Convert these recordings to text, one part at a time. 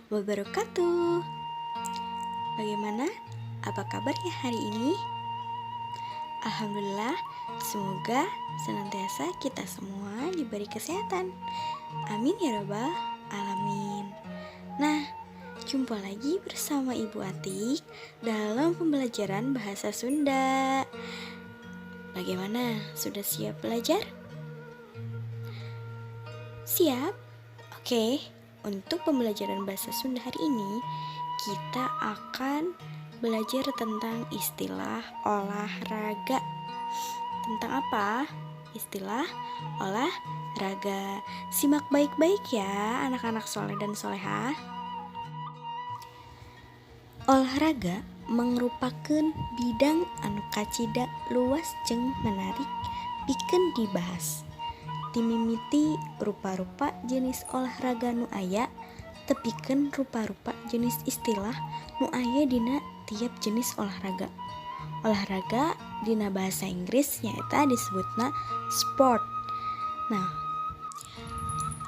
Wabarakatuh. Bagaimana? Apa kabarnya hari ini? Alhamdulillah, semoga senantiasa kita semua diberi kesehatan. Amin ya robbal alamin. Nah, jumpa lagi bersama Ibu Atik dalam pembelajaran bahasa Sunda. Bagaimana? Sudah siap belajar? Siap? Oke, untuk pembelajaran bahasa Sunda hari ini, kita akan belajar tentang istilah olahraga. Tentang apa? Istilah olahraga. Simak baik-baik ya, anak-anak soleh dan soleha. Olahraga mangrupakeun bidang anu kacida luas jeung menarik pikeun dibahas. Ti mimiti rupa-rupa jenis olahraga nu aya, tepikeun rupa-rupa jenis istilah nu aya dina tiap jenis olahraga. Olahraga dina bahasa Inggris nyaeta disebutna sport. Nah,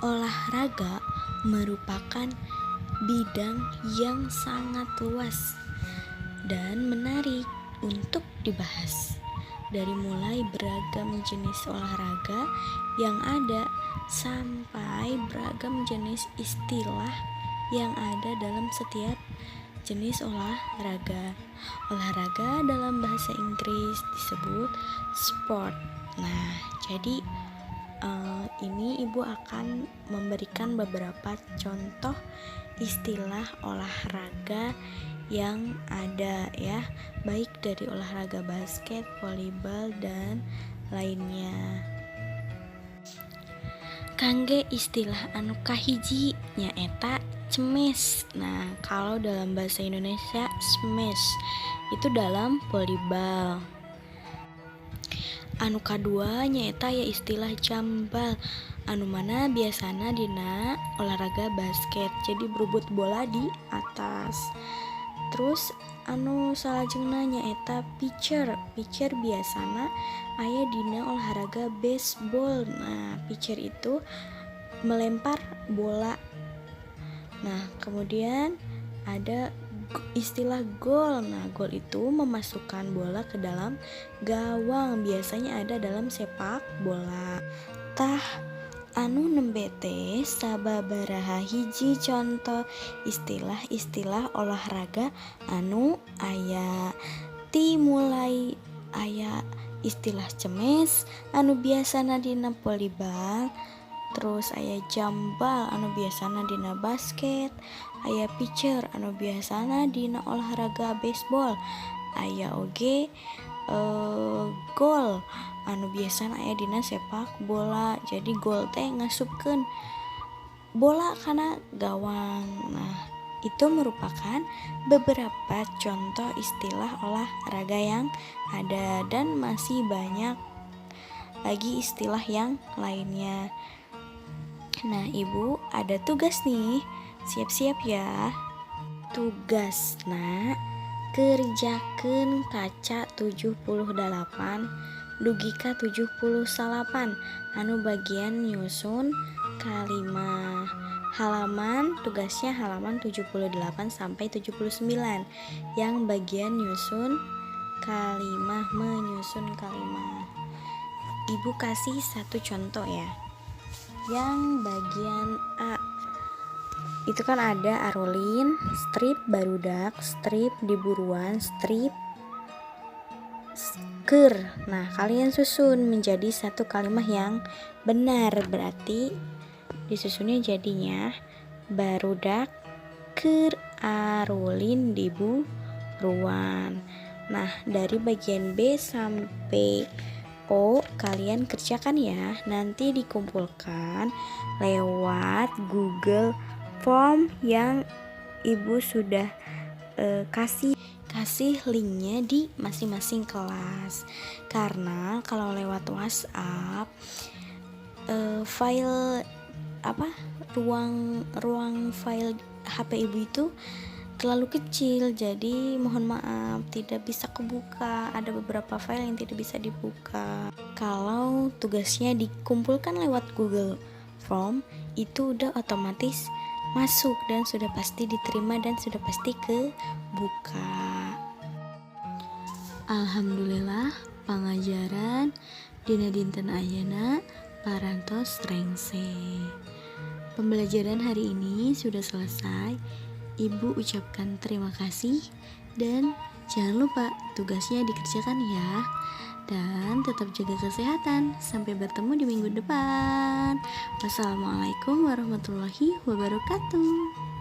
olahraga merupakan bidang yang sangat luas dan menarik untuk dibahas. Dari mulai beragam jenis olahraga yang ada sampai beragam jenis istilah yang ada dalam setiap jenis olahraga. Olahraga dalam bahasa Inggris disebut sport. Nah, jadi ini Ibu akan memberikan beberapa contoh istilah olahraga yang ada ya, baik dari olahraga basket, volleyball, dan lainnya. Kangge istilah anu kahiji nyaeta cemes. Nah, kalau dalam bahasa Indonesia smash itu dalam volleyball. Anu kadua nyaeta ya istilah jambal, anu mana biasana dina olahraga basket, jadi berebut bola di atas. Terus anu salajengna nyaeta pitcher. Pitcher biasana aya dina olahraga baseball. Nah, pitcher itu melempar bola. Nah, kemudian ada istilah gol. Nah, gol itu memasukkan bola ke dalam gawang, biasanya ada dalam sepak bola. Tah, anu nembe teh sababaraha hiji contoh istilah-istilah olahraga anu aya. Ti mulai aya istilah cemes anu biasana dina volleyball, terus aya jambal anu biasana dina basket, aya pitcher anu biasana dina olahraga baseball, aya oge gol anu biasana aya dina sepak bola. Jadi gol teh ngasupkeun bola kana gawang. Nah, itu merupakan beberapa contoh istilah olahraga yang ada dan masih banyak lagi istilah yang lainnya. Nah, Ibu ada tugas nih. Siap-siap ya. Tugasna, kerjakeun kaca 78 dugi ka 79 anu bagian nyusun kalimah. Halaman tugasnya halaman 78 sampai 79 yang bagian nyusun kalimah, menyusun kalimah. Ibu kasih satu contoh ya. Yang bagian A itu kan ada arulin, strip barudak, strip diburuan, strip sker. Nah, kalian susun menjadi satu kalimat yang benar. Berarti disusunnya jadinya barudak keur arulin diburuan. Nah, dari bagian B sampai O kalian kerjakan ya. Nanti dikumpulkan lewat Google Form yang Ibu sudah kasih kasih linknya di masing-masing kelas. Karena kalau lewat WhatsApp, file apa, ruang ruang file HP Ibu itu terlalu kecil, jadi mohon maaf tidak bisa kebuka. Ada beberapa file yang tidak bisa dibuka. Kalau tugasnya dikumpulkan lewat Google Form, itu udah otomatis masuk dan sudah pasti diterima dan sudah pasti kebuka. Alhamdulillah, pangajaran dina dinten ayeuna parantos rengse. Pembelajaran hari ini sudah selesai. Ibu ucapkan terima kasih dan jangan lupa tugasnya dikerjakan ya. Dan tetap jaga kesehatan. Sampai bertemu di minggu depan. Wassalamualaikum warahmatullahi wabarakatuh.